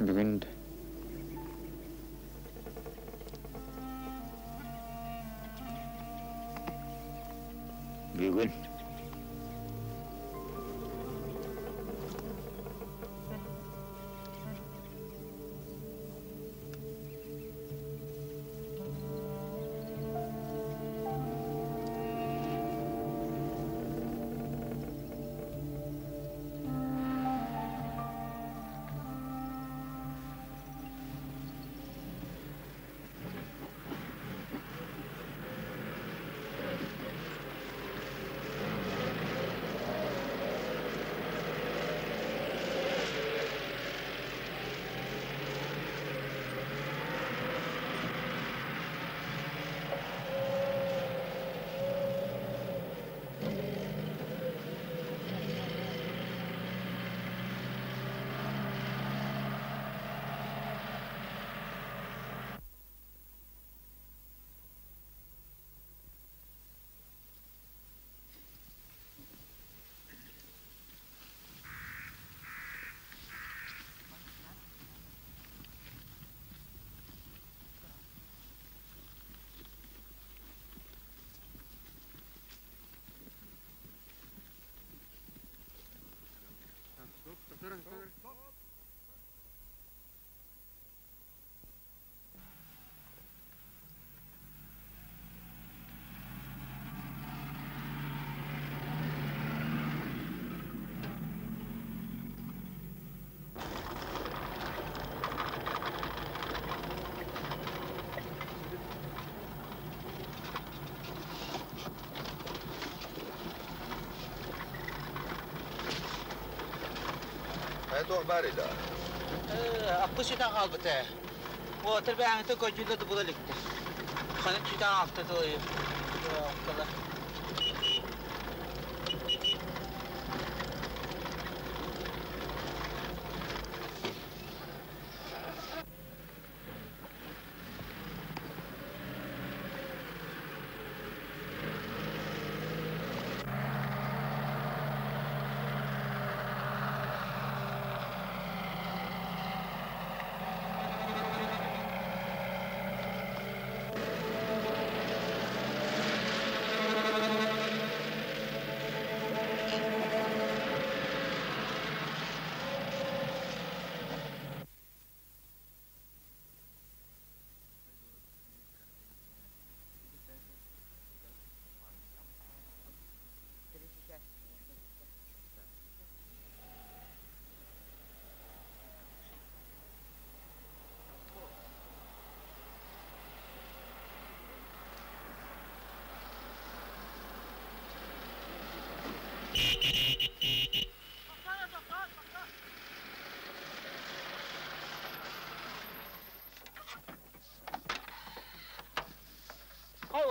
Бүгүн да. Бүгүн. Туох баар ida? Аппы сүтэн хаалбыта. Уотар бэйэҥитэ көрдүүлэр да була иликтэр. Ханан сүтэн аалта тылы.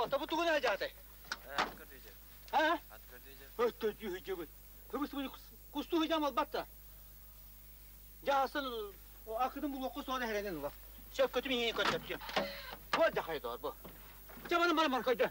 Табы тугун хажатай? Ha? Өттө жүһү Кусту хыжам албатта. Жасын акыдын бул окку соны херенен ула. Сөп көтүм иңе көтөп. Бу да хайдор бу. Жабаны бар бар койду.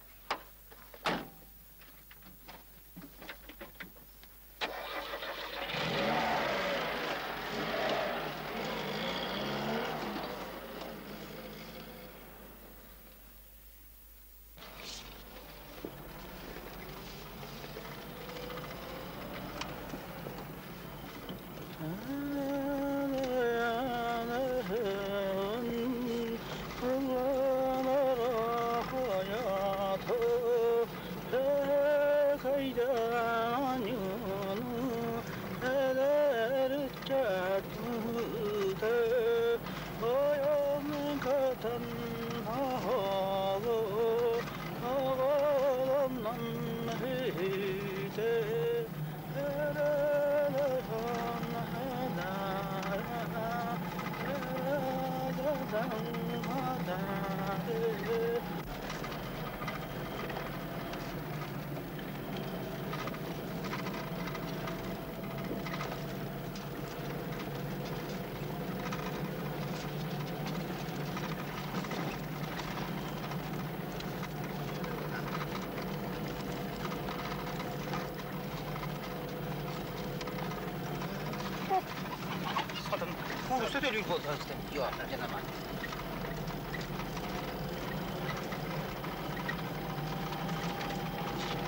төлүүр буоллар Йоо, дьанама.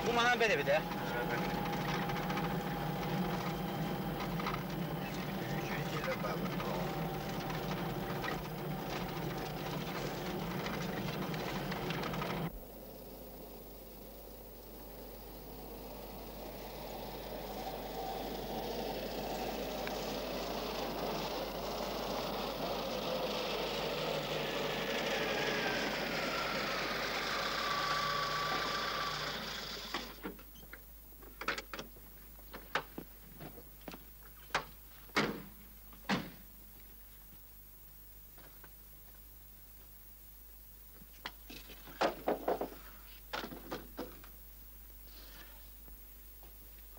Бу манан бэдэбит ээ.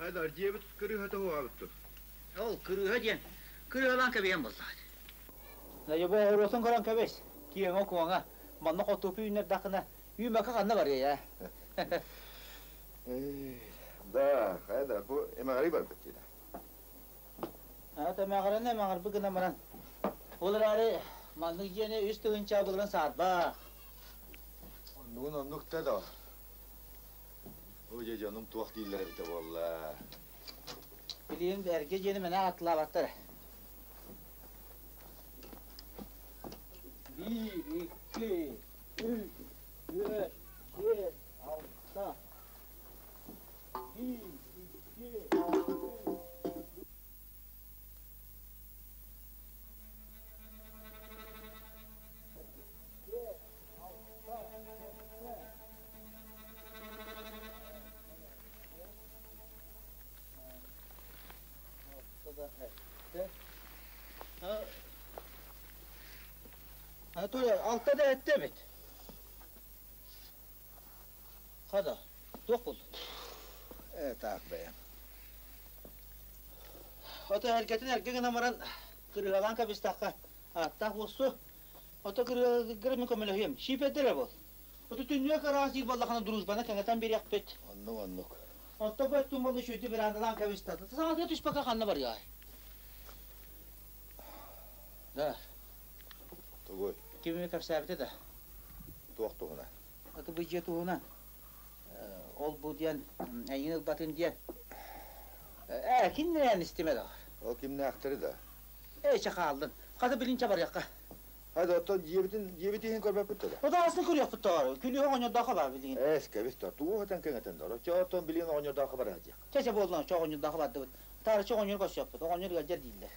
Хайдар дьиэбит кырыыһата уһаабыттыр. Ол кырыыһа диэн кырыһалаан кэбиһэн буоллаҕа. Дьэ бу оҕуруотун көрөн кэбис. Киэҥэ-куоҥа. Манна хотуопу үүннэрдэххинэ, үүмэкэ ханна барыай ээ? Да, хайда бу эмэҕирий барбыт диэтэ. Аата эмэҕирэн эмэҕирбит гынан баран. Ол эрээри маннык дьиэни үс тыһыынча былырын саарбах. Оннугун оннук да да. Оо дьэ дьонум туох дииллэр эбитэ буолла. Билигин эргэ дьиэни мэнэ атылаабаттар. Биир, икки, үс, түөрт, биэс, алта. Биир, икки, үс. Биэс, алта, сэттэ. Алта да эттэ. Анатолий, алта да этте эбит. Хада, туох буолла? Ээ, таах бэйэм. Ото эргэтин эргэ гынан баран кырыһалаан кэбистэххэ, ааттаах буолсу. Ото кырыһалыыргар мин көмөлөһүөм. Шипердэр эрэ буол. Ото түннүк араас диир буоллахына дружбаны кэҥэтэн биэриэхпит. Оннук, оннук. Онто бу өттүн буолла үчүгэйдик верандалаан кэбистэ. Саҥатыгар түспэккэ ханна барыай? Да. Тугуй? Ким эмэ кэпсээбитэ да? Туох туһунан? Аты бу дьиэ туһунан. Ол бу диэн эйигин ылбатын диэн. Ээ, кинилээн истимэ да. Ол кимнээхтэри да? Ээ, чэ хааллын. Хата билинчэ барыахха. Хайда оттон дьиэбитин дьиэбит иһин көрбөппүт да? Ота асын көрүөхпүт тоҕор. Күлүүһэ оҕонньордоохо баар билигин. Ээ, кэбис то. Тугу этэн кэҥэтэн дор. Чэ оттон билигин оҕонньордоохо барыах диэх. Чэ чэ буолла, чэ оҕонньордоохо бардыбыт. Таарыччы оҕонньору көрсүөхпүт. Оҕонньор ыалдьар дииллэр.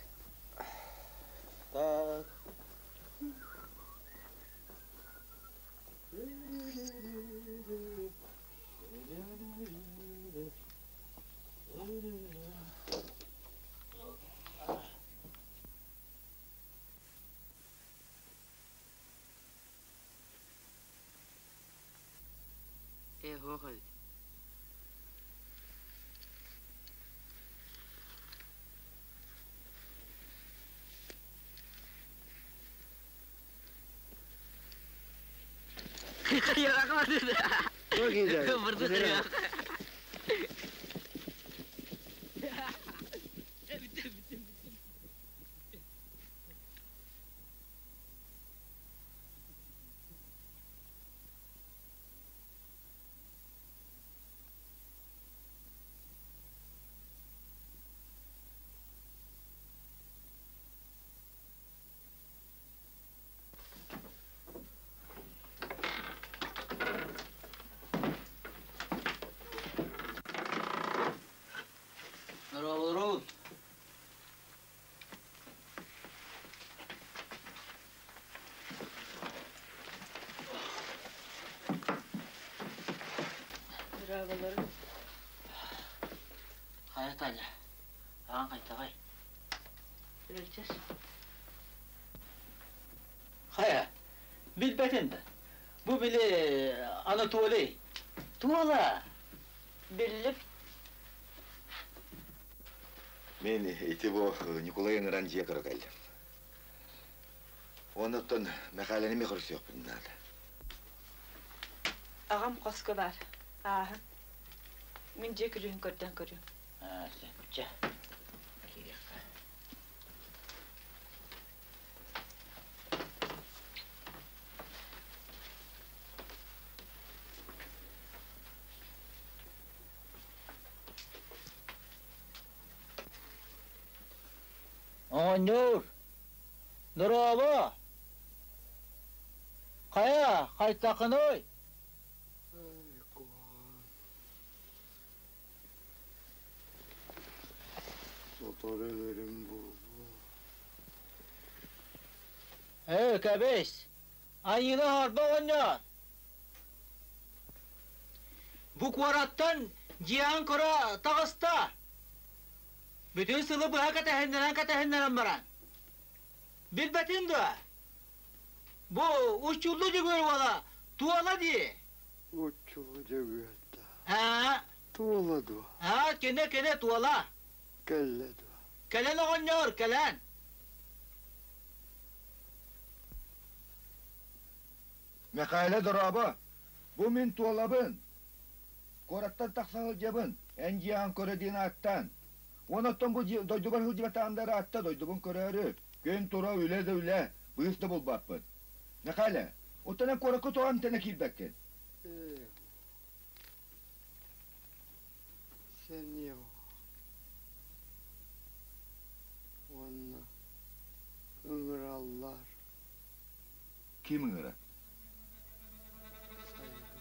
Так. Ээ, суох эбит. Здорово, Здраволору. Хайа Таня, аҕаҥ хайдаҕай? Өлчөс. Хайа, билбэтин да. Бу били Анатолий. Туола. Биллим. Мен ити бу Николай ыҥыран дьиэ көрө кэллим. Оннуттан Мэхээлэни эмиэ көрсүөхпүн наада. Аҕам хоско баар. Ааһын. Мин дьиэ күлүүһүн көрдөөн көрүөм. Чэ, киириэххэ. Оҕонньор, дорообо! Хайа, хайтаххыный? Сотору өлөрүм буолуо. Ээ, кэбис! Айыыны аһарба оҕонньор! Бу куораттан дьиэҕин көрө таҕыста. Бүтүн сылы быһа кэтэһиннэрэн-кэтэһиннэрэн баран. Билбэтин дуо? Бу Уччуллу Дьөгүөр уола Туола дии. Уччуллу Дьөгүөр да. Аа? Туола дуо? Аа, кини кини Туола. Кэллэ дуо? Кэлэн оҕонньор, кэлэн. Мэхээлэ дорообо! Бу мин Туолабын. Куораттан тахса сылдьабын. Эн дьиэҕин көрө диэн ааттаан. Уонна оттон бу дойдубар сылдьыбатаҕым да ыраатта, дойдубун көрөөрү. Күн тура үлэ да үлэ, быыс да булбаппын. Мэхээлэ, оттон эн куоракка тоҕо эмтэнэ киирбэккин? Сэниэ уонна ыҥыраллар. Ким ыҥырар? Сайылык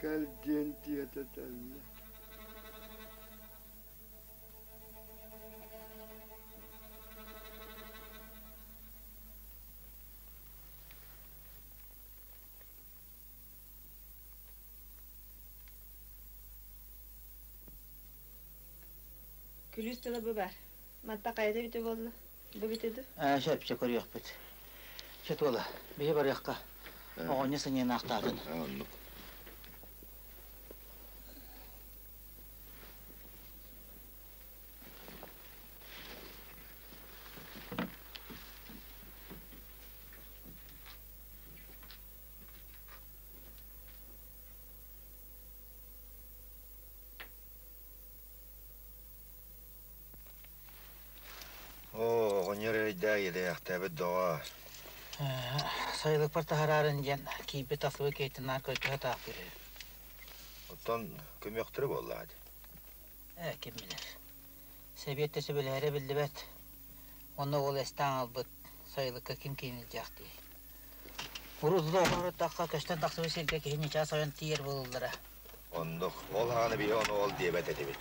Кэл диэн тиэтэтэллэр. Күлүүс тыла бу баар. Манта хайата эбитэ буолла? Бу эбитэ дуу? Ээ, сөп, сөп көрүөхпүт. Чэ, Туола, биһи барыахха. Оҕонньо сынньанаахтаатын. Оннук. Оо, оҕонньор эрэйдээх иэдэйэхтээбит доҕоор. Сайылыкпар таһараарын диэн киирбит тахсыбыт киһиттэн наар көрдөһө таахтыыр үһү. Оттон көмүөхтэрэ буоллаҕа дии. Ээ, ким билэр. Сэбиэт да сөбүлэһэрэ биллибэт. Онно уол эстээн аҕалбыт сайылыкка ким киинин илдьээхтиэй. Урут оҕоруттахха көстөн тахсыбыт сиргэ киһи ньычаас ойон тиийэр буолаллара. Оннук. Ол хааны биһи ону ол диэбэт этибит.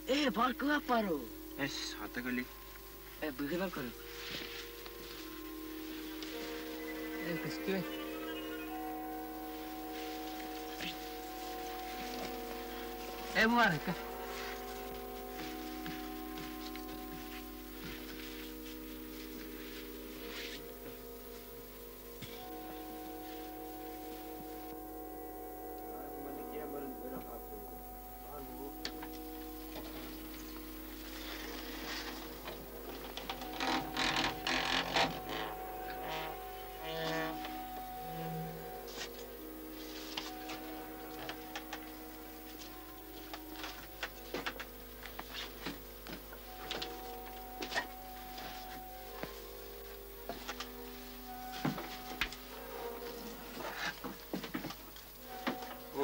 Ээ, паркылап бару. Эс, хата көлүй. Э, быгынан көрүк. Э, көстүө. Э, бу бар,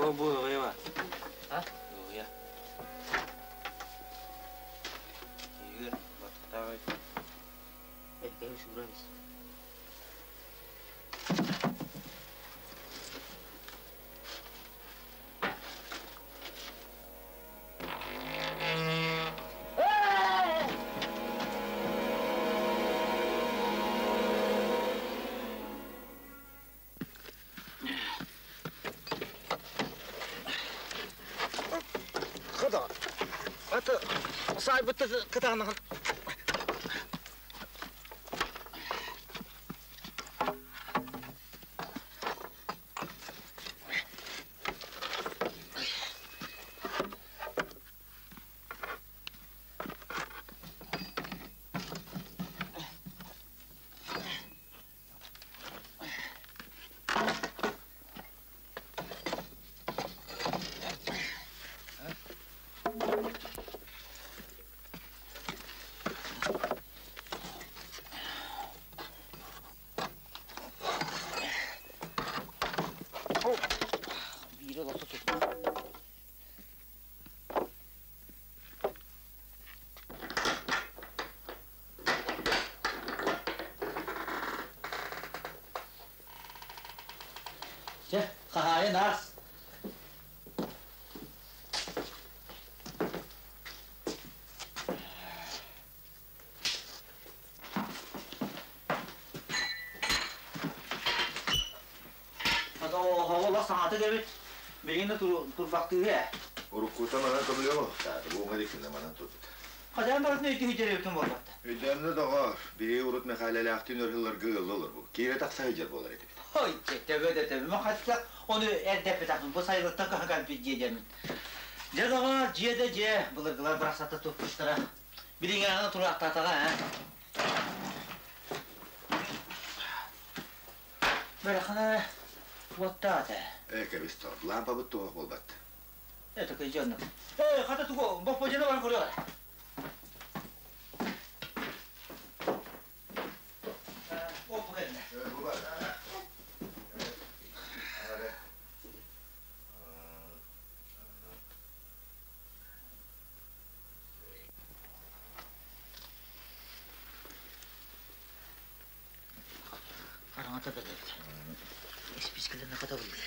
О, бу ыгыйа. А? Ыгыйа. Игорь, баттаҕай. Элбэҕи суурабыз. Саайбыт кытаанагын. Биири олохто тутта. Чэ, хаһаайын аас. Оҕолор саҥата эбит. Билигин да турбахтыыр ээ. Уруккута манан көмөлөөх оһохтааты, бу уҥа диэкинэ манан турбут. Хадьаан барытын өйдүү эбитин буолбатта. Өйдөөннө доҕоор, биһиги урут Михайлалаахтыын өр сылларга ыалла олорбут. Киирэ тахса сылдьар буолар этибит. Ой, төбө да төбө. Ма хатта ону эрдэппэтэхпин. Бу сайылыктан көһөн кэлбит дьиэ диэммин. Дьэ доҕоор, дьиэ да дьиэ. Былыргылар барахсатта туппуттара. Билиҥҥээҕинэ тураахтаатаҕа, ээ. Бэрхана уоттаата. Ээ, кэбис тоҕо, лаампабыт туһах буолбат. Это кыйдьанна. Ээ, хата тугу, бопподьуну баран көрүөҕэ. Оппу кэллэ. Бу бар. Хараҥата бэлэбит. Испискэлэрин хатабыллыы.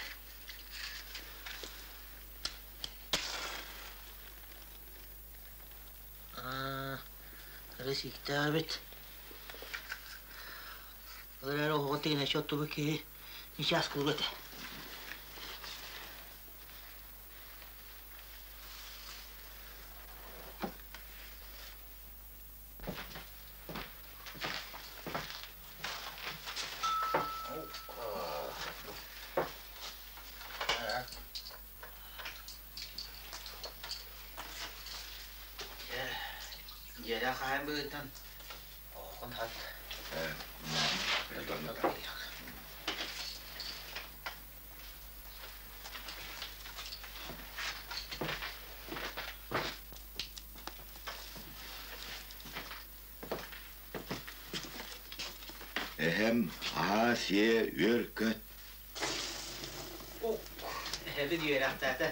Аа, ресиктээбит. Ол эрээри оһоҕун тигинэччи оттубут киһи ньычаас куура этэ. Дьиэлээх хаһаайын быһыытынан оһоҕун хат Эһэм аа-сиэ үөр-көт. Эһэбин үөрэхтээтэ.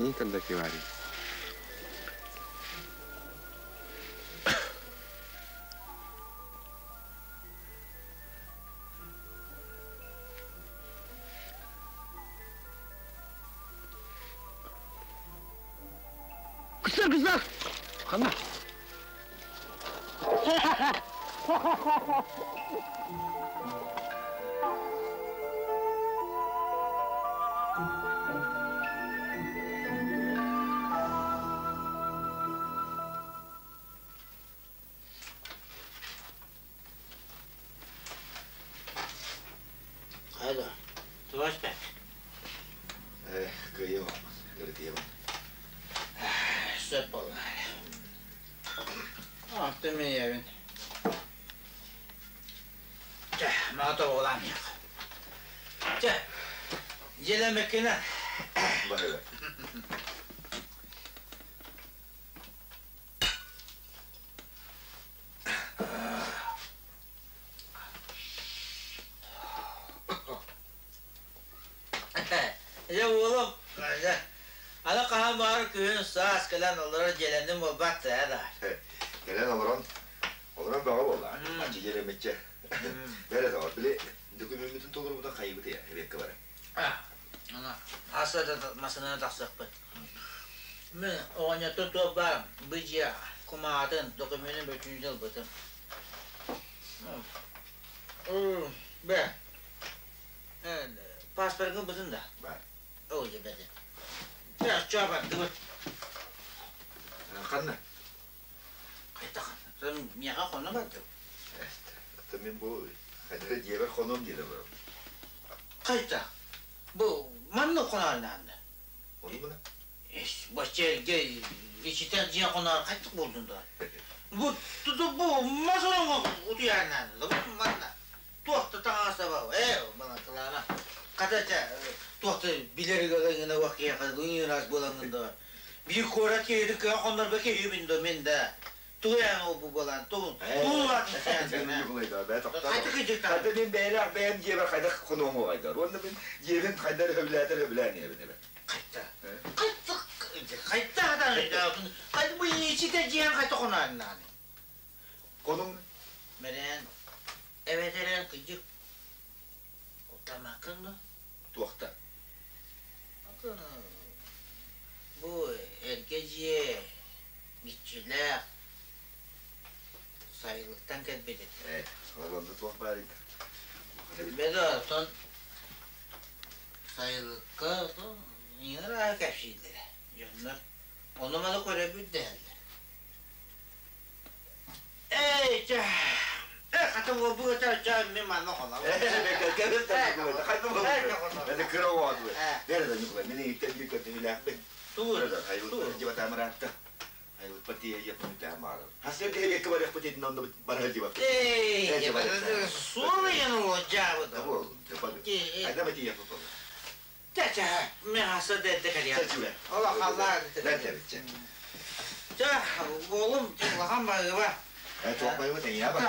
Иин көрдөккө баарый? Kızlar kızlar! Ханна? Хайда, туваш бэк. Э, кыайыам, ырытыам. Сөп буолла. Аты мен ебин. Чэ, мага тобоҕолаан иһэх. Чэ, дьиэлэммиккинэ. Баһыга. Дьэ уолум, дьэ, аны хаһан баҕар күһүн саас кэлэн олорор дьиэлэнним буолбат ээ да. Кэлэн олорон, олорон бөҕө буолла. Маччы дьиэлэммиччэ. Бэрэ доҕор, били дөкүмүммүтүн толорбутун хайыбыт я, эбиэккэ бара. Аса да масынаны тахсыахпыт. Мин оҕонньоттон туох баар бу дьиэ кумаатын, докумуонун бөтүүнүн ылбытым. Бэ, паспоргын бытын да? Бар. Оо, дьэ бэти. Чэ, чоо бардыбыт. Ханна? Хайта ханна? Миэхэ хоно бардым. Ата мен бу хайдара дьиэбэр хонуом диэн олором. Хайта? Бу манна хоноорнаанна. Ону мына? Эс, бачча эргэ ичитэх дьиэ хоноор хайтык буолдун да. Бу туту бу мас ороҥҥо утуйаарнаанна. Бу манна. Туох да таҥаһа баа. Ээ, баланкалаана. Хата чэ, туох да билэр ыгына уох киһиэхэ ыраас буолаҥҥын да. Биир куорат киһити кыа хоннорго киһибин да мин да. Тугу эн ол бу буолан, тугу Хата мин бэйэлээх бэйэм дьиэбэр хайдах хонуом уҕайдар. Уонна мин дьиэбин хайдар өбүлээтэр өбүлээн иһэбин эбэ. Хайта. Хайта. Хайта хата. Хайта бу ичитэ дьиэн хайта хонооннааны. Конум Мэрэн эбэтэрэн кыдьык куттамаккын да? Туохта? Атын бу эргэ дьиэ иччилээх сайылыктан кэлбит этэ. Э, олонду туох баар ити. Бэдэ оттон сайылыкка иҥэр кэпсииллэрэ дьоннор. Ону маны көрөбүт дэһэллэр. Эй, чэ, хата уолбу өтө чэ мин манна хонобун. Это кыра оҕо Бere да Ньукулай, мин иһиттэн биир көрдөһүүлээхпин. Тугу? Айылыппа дьыбатаамыраатта. Айылыппа тиийэ дьиэппин маары. Хасыр дэһиэккэ барыахпыт итин онно бара дьыбаппыт. Эй, суолуйан олоджаабыт. Айда ба тиийэ фото. Чэ, чэ, мен хаса дэдде кэлиэ. Ола халлаа. Бэртэ. Чэ, уолум улахан барыба. Э, туох байыбыт эйиэ ба.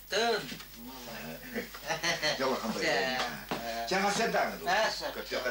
Тын. Дьэ улахан байыбыт. Чэ, хасыр дааны. Көптүөххэ.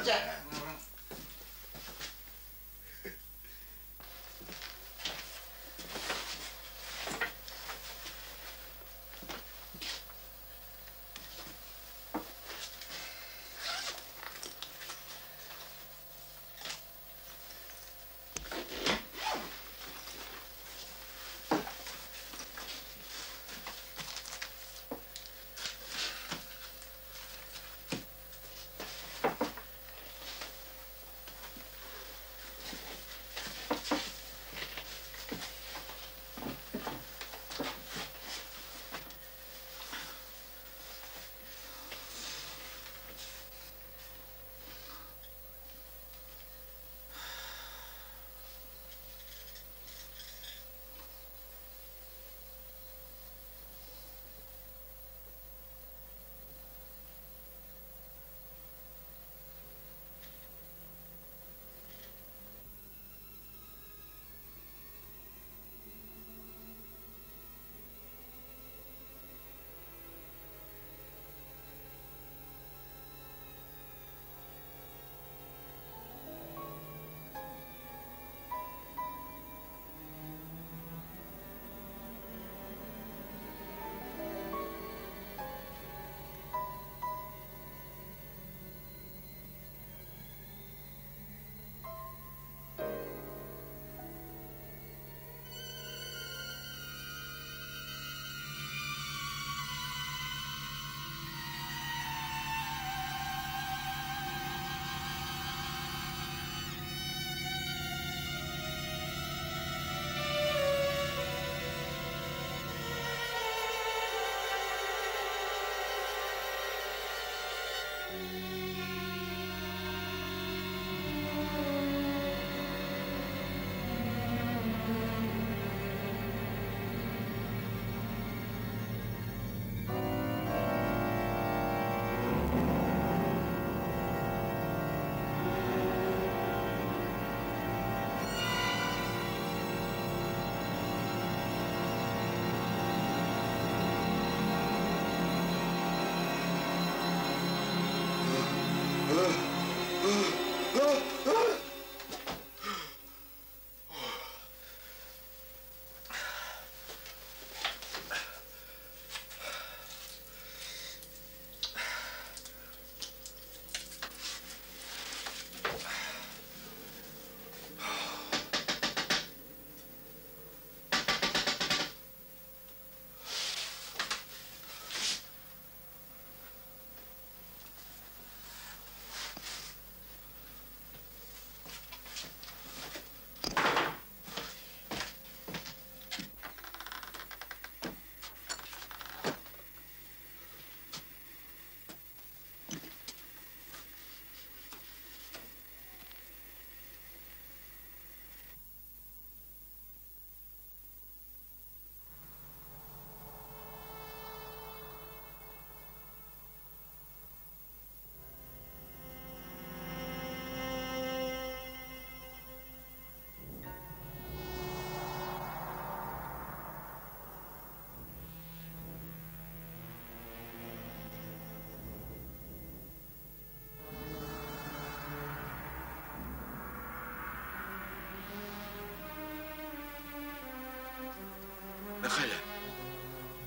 Мэхээлэ,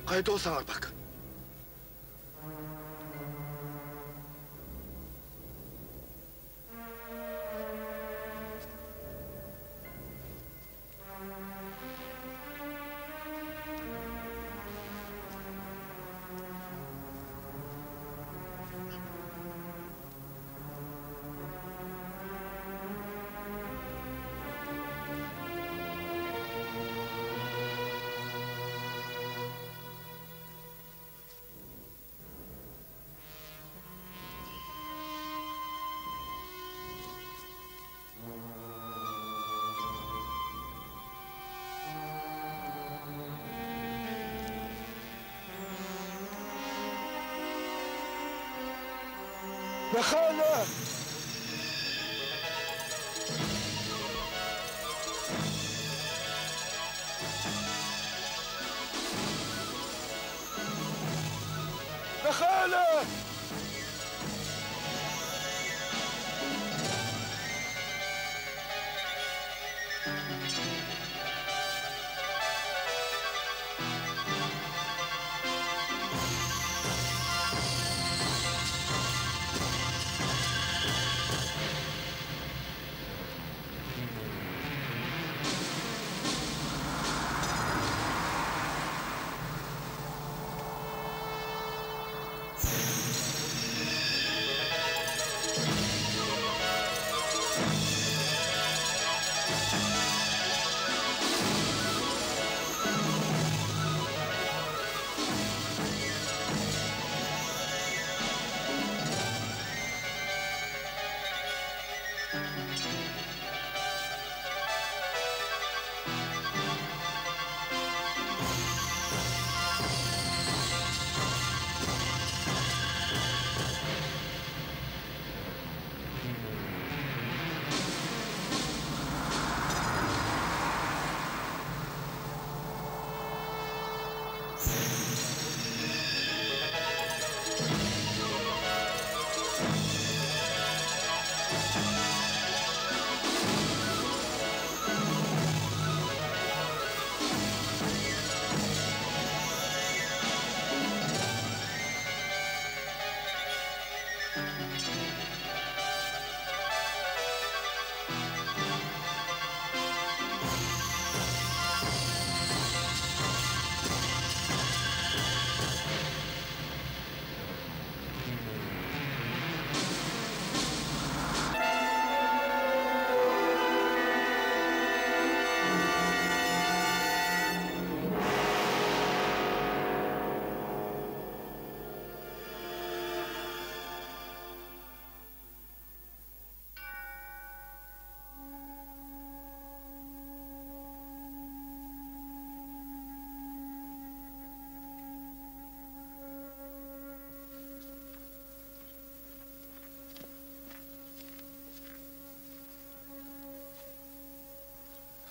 хайа тоҕо саҥарбаккын? Мэхээлэ! Мэхээлэ!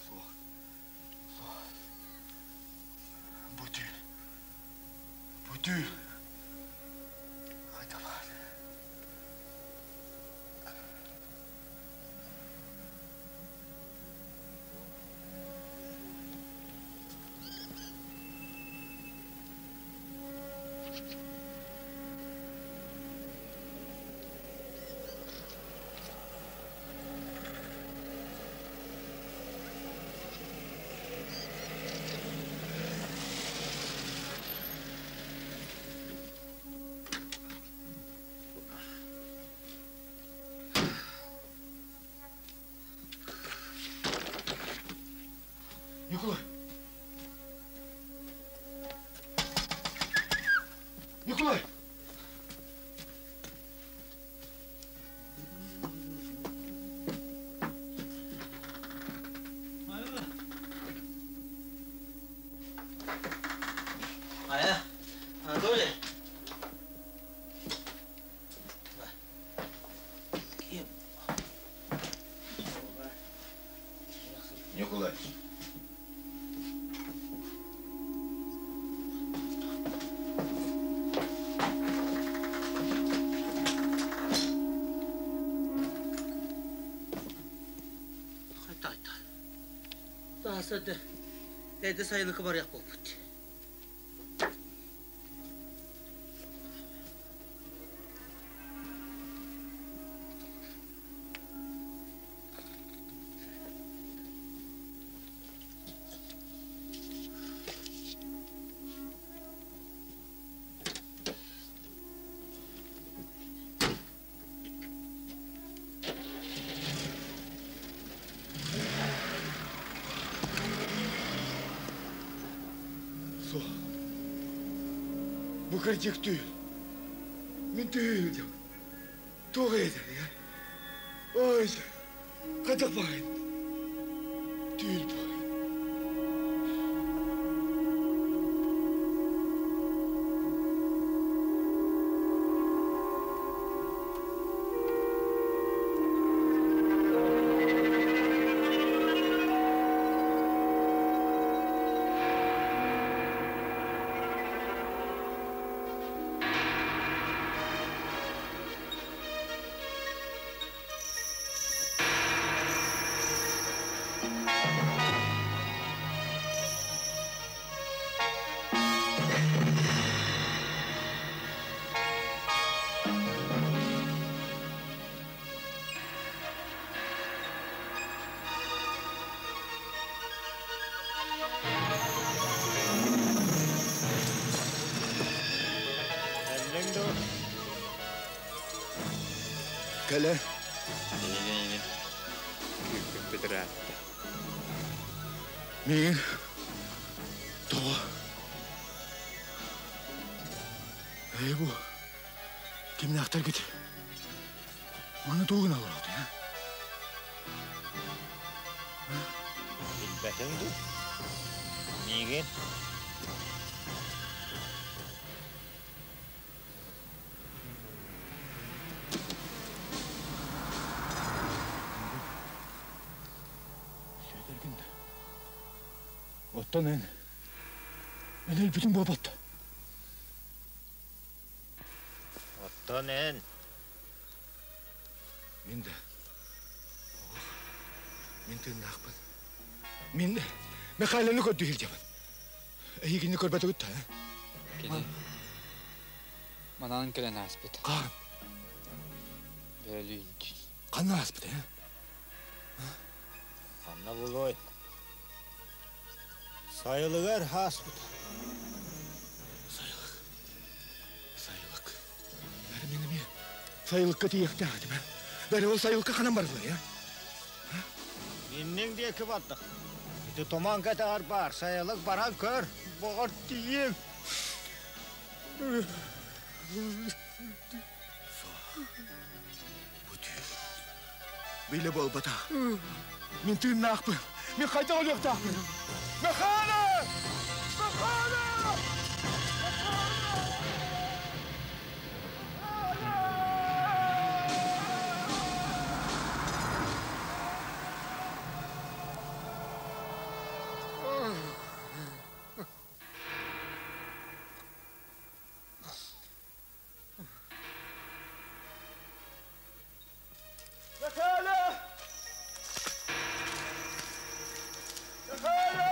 Суох. Суох. Бу түүл. Бу түүл. Хайдалаан. Ньукулай! Ньукулай! Хайа, Анатолий. Ким? Ньукулай! Хайта, хайта. Саасады. Эрдэ сайылыкка барыах буолбут. Суох. Бу кырдьык түүл. Мин түүл Туох эдэр, Ой, хайдах баайын? Түүл баайын. Кэллиҥ дуо? Кэлэ. Эйигин эйигин. Күүппүппүт ыраатта. Миигин тоҕо? Эй бу кимнээхтэргит? Маны тугу гына олороҕут, а? Билбэтиҥ дуу? Миигин? Сүөдэргин да. Оттон эн, эн өлбүтүҥ буолбат. Оттон эн? Мин да. Ох, мин тыыннаахпын. Мин Михайланы көрдүү сылдьабын. Эһигини көрбөтүгүт да, Кини манан кэлэн ааспыт. Хаан? Бөөлүүн. Ханна ааспыт, э? Ханна булуой? Сайылыгар ааспыт. Сайылык. Сайылык. Бары мин эмиэ сайылыкка тиийиэхтээх этим, Бары ол сайылыкка ханан барылар, я? Инниҥ диэки бардах. Ити туман кэтэҕэр баар сайылык баран көр, боҕор тиийиэм. Суох. Бу түүл. Билэ буолбатах. Мин тыыннаахпын. Мин хайдах өлүөхтаахпын? Михаила! Михаила! Михаила! Михаила! Михаила! Михаила! Михаила! Михаила!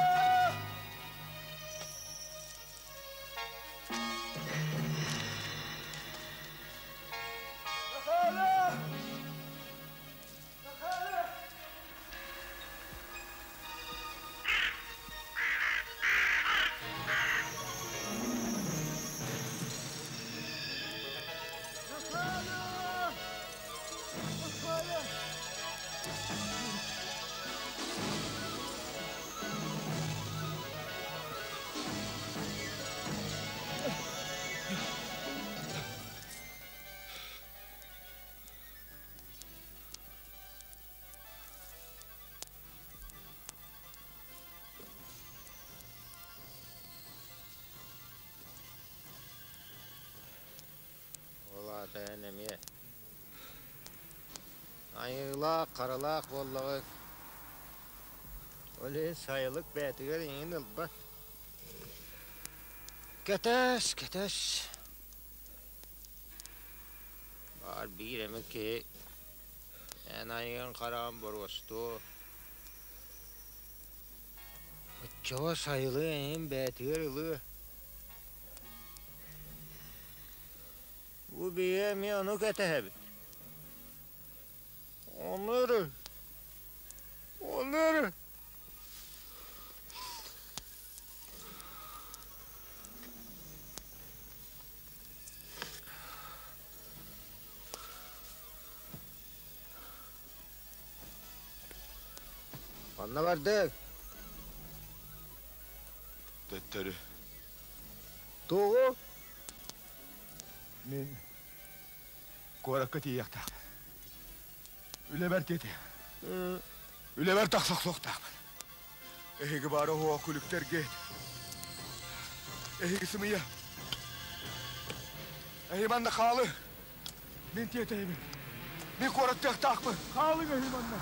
Ол аата эн эмиэ айыылаах, харалаах буоллаҕыҥ. Ол иһин сайылык бэйэтигэр иҥин ылбат. Кэтэс, кэтэс. Баар биир эмэ киһи эн айыгын хараҕын боруостуо. Оччоҕо сайылыы эйигин бэйэтигэр ылыа. Бу биһиги эмиэ ону кэтэһэбит. Ону эрэ, ону эрэ. Онно бардык. Төттөрү. Тугу? Мин куоракка тиийиэхтээх. Үлэбэр тиэтэ. Үлэбэр тахса охсуохтаахпын. Эһиги баара уһуох күлүктэргит. Эһиги сымыйа. Эһи манна хаалы. Мин тиэтэйэбин. Мин куораттыахтаахпын. Хаалыҥ эһи манна.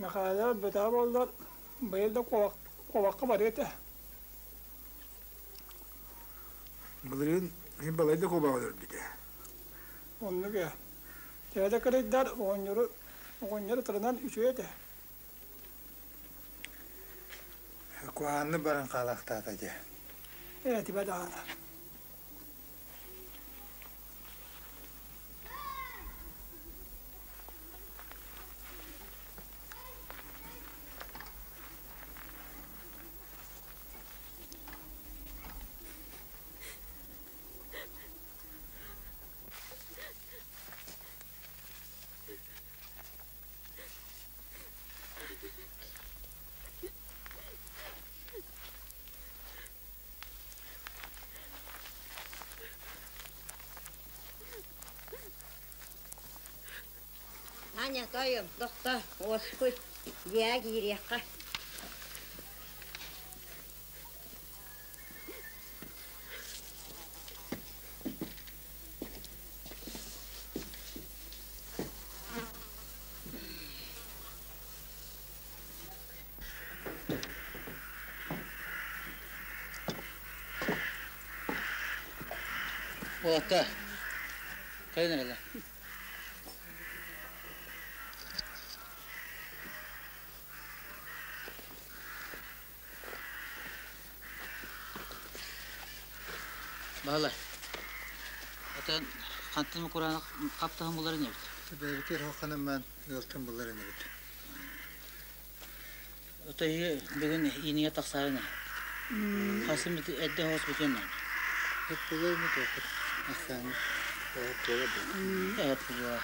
Мэхээлэ бөтөҕө буоллар, быйыл да куобахха барыа этэ. Былырыын мин балай да куобаҕы өлөрбүтэ. Оннук ээ. Төһө да кырыйдар, оҕонньору оҕонньор ытырынан үчүгэй этэ. Куһаҕаннык баран хаалаахтаата дьэ. Ээтибэ даҕаны. Аня, тойум, тохто, уоскуй, дьиэҕэ киириэххэ. Уолаттар, кэлин эрэлэ. Баһылай, атын хантан кураанах хаптаһын булар инибит? Бэйэбитигэр хохханаммаан ыалтан булар инибит. Отойу бүгүн иинигэ тахсаарын Хасым эрдэ хос бүтүн Эт булар ини туохпут ахсааны Эт булар.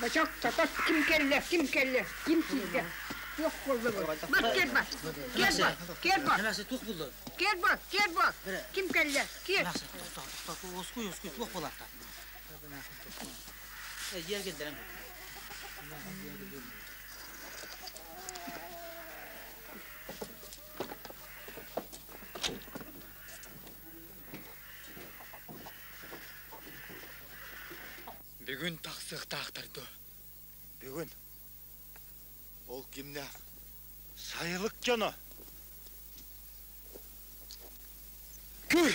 Бачок, тотот, ким кэллэ, ким кэллэ, ким киирдэ? Туох буолла бу? Бар, кел бар, кел бар, кел бар. Туох булла? Кел бар, кел бар. Ким кэллэ? Кел. Оскуй, оскуй, туох буолаатта? Дьиэ кэллэрэн. Бүгүн тахсыахтаахтар дуо? Бүгүн. Ол кимнээх? Сайылык дьоно. Күр!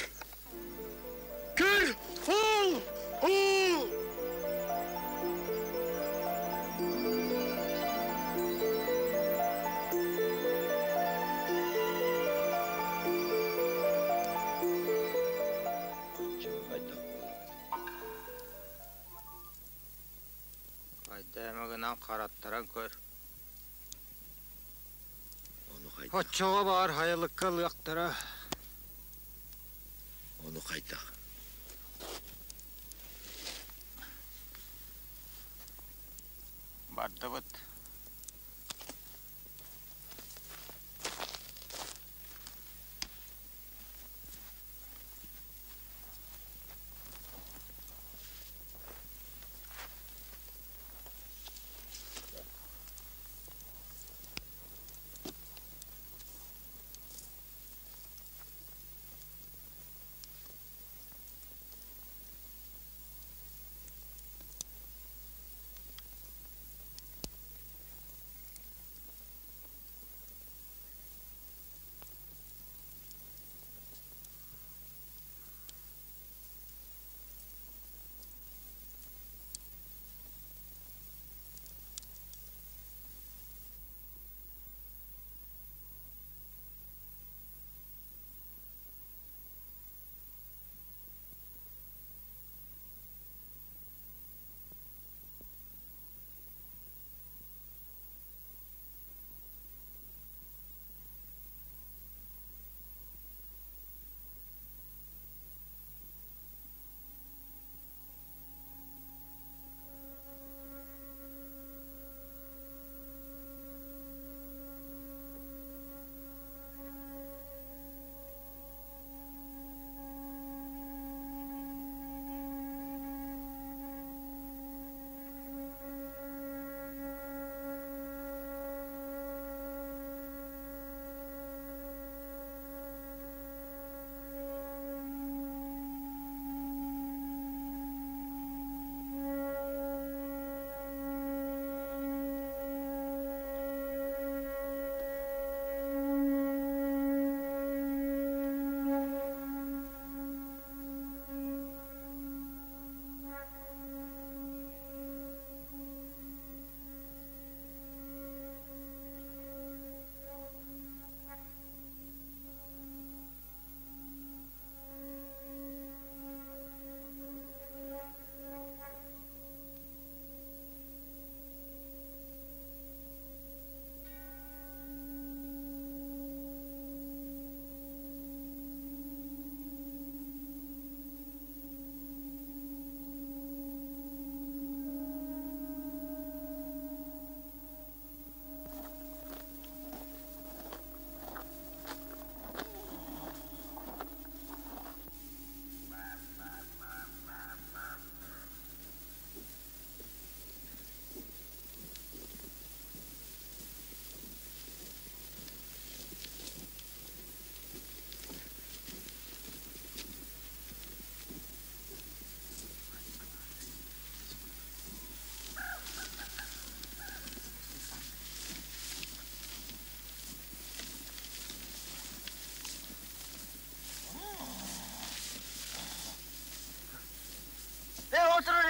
Күр! Ол! Ол! Хайда эмэ гынан хараттаран көр. Оччоҕо баар хайалыкка ылыахтара. Ону хайдах? Бардыбыт.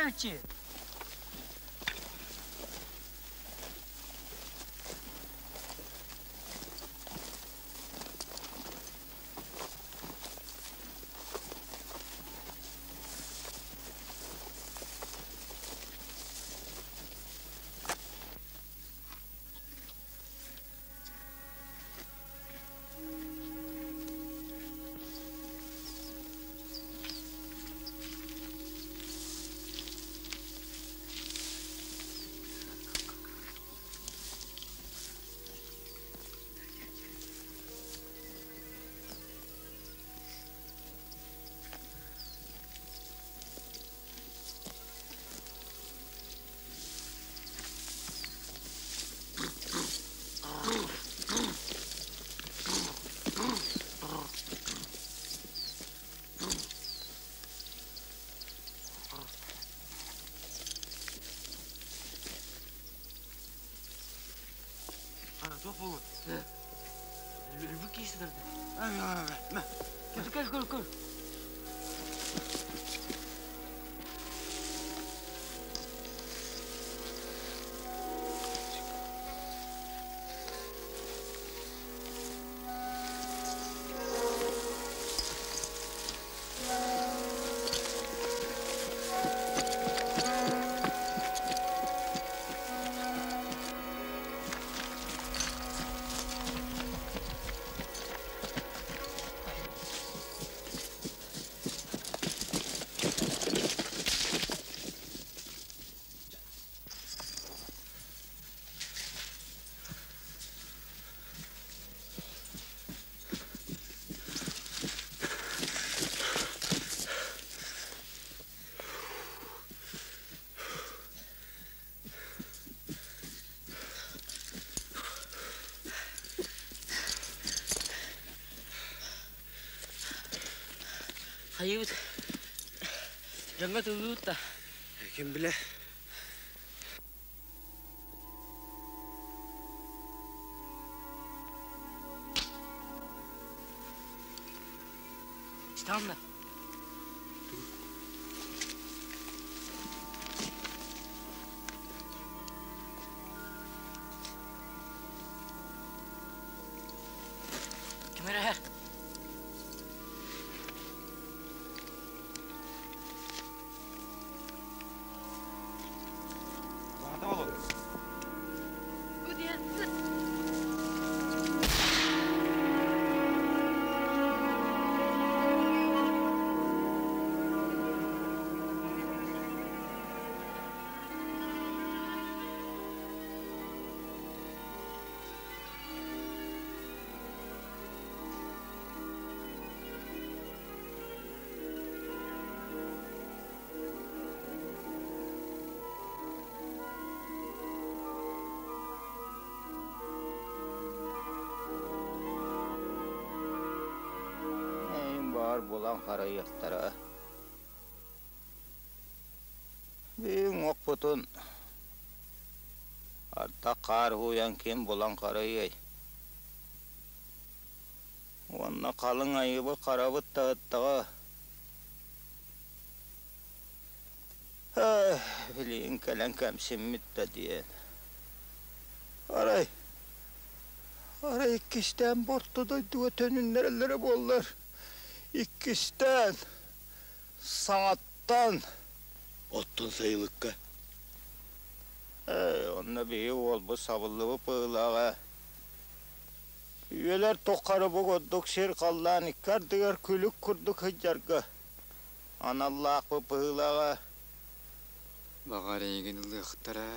баайыччы. Туох буолбут? Өлбүт киһи сытар Көр, көр, көр. Хайыбыт. Дьоҥҥо тыллыбыт да. Ким билэ. Странно. Ким эрэ? Бу диэн Эйин баар булан харайыахтара. Биир уоппутун ардах хаар уһуйан ким булан харайыай? Уонна халыҥ айыбы харабыт таһыттаҕа. Билигин кэлэн кэмсиммит да диэн. Арай, арай иккистээн борто дойдуга төнүннэрэллэрэ буоллар, иккистээн, саҥаттан. Оттон сайылыкка? Ээ, онно биһи уолбут сабыллыбыт быһыылааҕа. Үйэлэр тухары бу курдук сир-халлаан икки ардыгар күлүк курдук сылдьарга аналлаахпыт быһыылааҕа. Баҕар эйигин ылыахтара.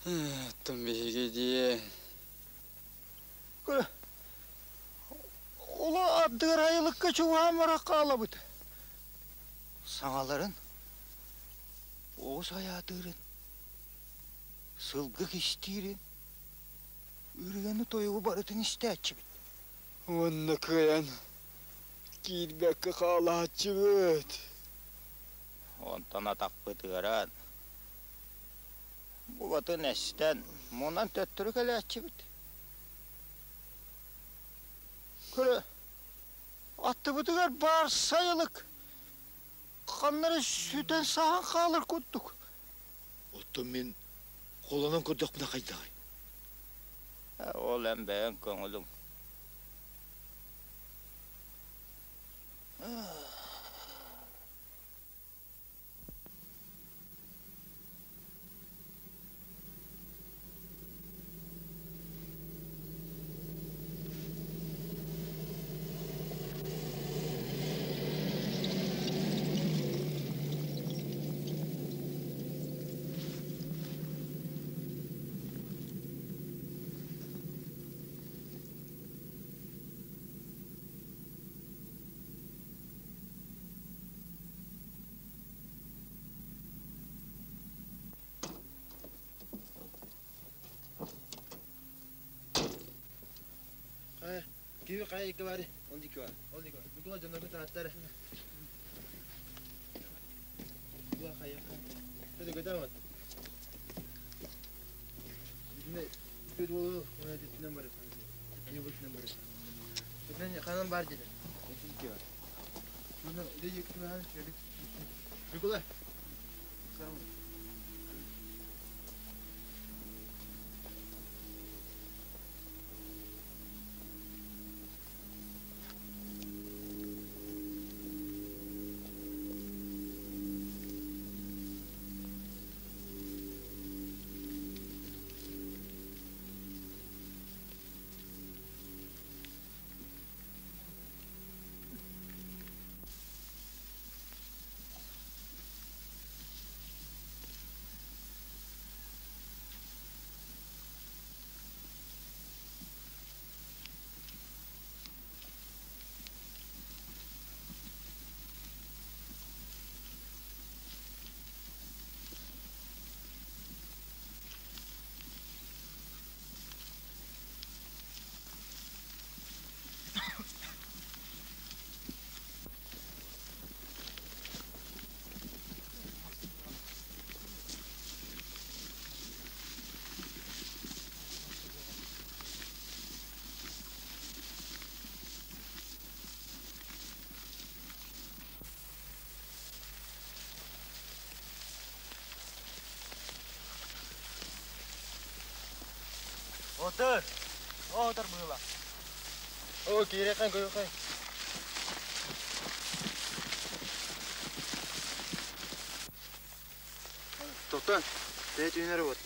Оттон биһиги диэн Ола ардыгар айылыкка чугаһаан баран хаалабыт. Саҥаларын, оҕус айаатыырын, сылгы кистиирин, ырыаны-тойугу барытын истээччибит. Уонна кыайан киирбэккэ хаалааччыбыт. Онтон атахпыт ыараан, букатын эстэн, мунан төттөрү кэлээччибит. Көрө, аттыбытыгар баар сайылык. Ханнары сүтэн саһан хаалар курдук. Оттон мин холонон көрдөхпүнэ хайдаҕый? Ол эн бэйэҥ көҥүлүҥ. Киви хайа икки баары? Ол икки бар. Ол икки бар. Бүгүн дьоннорго тааттар. Бу хайа. Төдө көтө Үтүөт уолу уонна түттүнэн барар. Ийэ бутунан барар. Итинэн ханан бар деді. Итинки бар. Bunu Николай. Отыр. Отыр быыла. О, кииреккен көйөккөн. Тоқтан, тәй түйінер вот.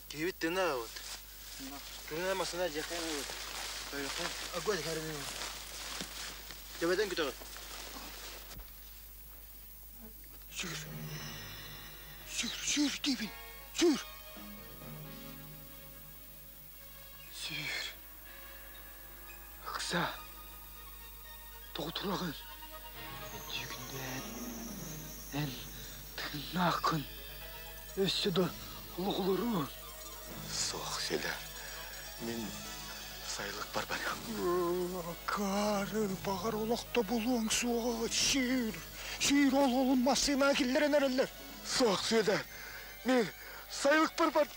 Киһибит тына вот. Тына масына жакын вот. Көйөккөн. Агой харымын. Жабадан күтөгө. Сүр. Сүр, сүр дейбин. Сүр. Сүр. Ыкса. Тоҕутурагын. Дьүгүндэн. Эн тыыннааххын. Өссө да олоҕолорун. Суох, Селер. Мин сайылык барбарым. Акары бағар олохто булуоҥ суоҕа. Сүүр. Сүүр ол олун массыына киллэрэн эрэллэр. Суох, Селер. Мин сайылык барбар.